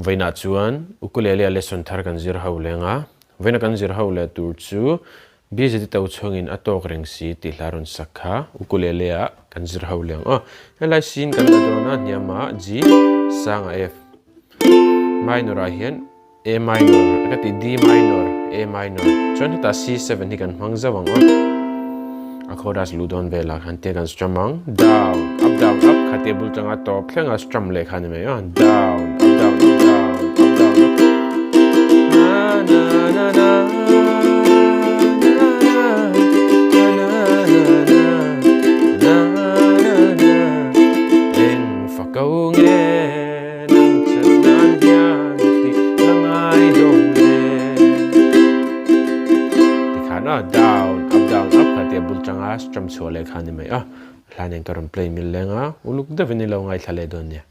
Vawiinah chuan ukulele a lesson thar kan zir ho leng a, vawiina kan zir ho leh tur chu BZT to chhungin a tawk reng si tih hla rawn sak kha ukulele ah kan zir ho leng aw. Helai sin kan la dawn a, hniamah G, sangah F. Minor ah hian A minor ka ti D minor, A minor. Chuan hetah C7 hi kan hmang zauh ang aw. A chorus luh dawn velah khan tia kan strum ang. Down, up down up kha tia bul tanga tawp thleng a strum leh kha ni mai aw. Down, up down up down, up down up. Na na na na na na na na na na na Eng fako nge Nang chat nan hian tih la ngai dawn le. Tikhan a down up down up kha tia bul tanga strum chhuah leh kha ni mai a. Hla nen ka rawn play mil leng a, uluk deuhin i lo ngaithla leh dawn nia.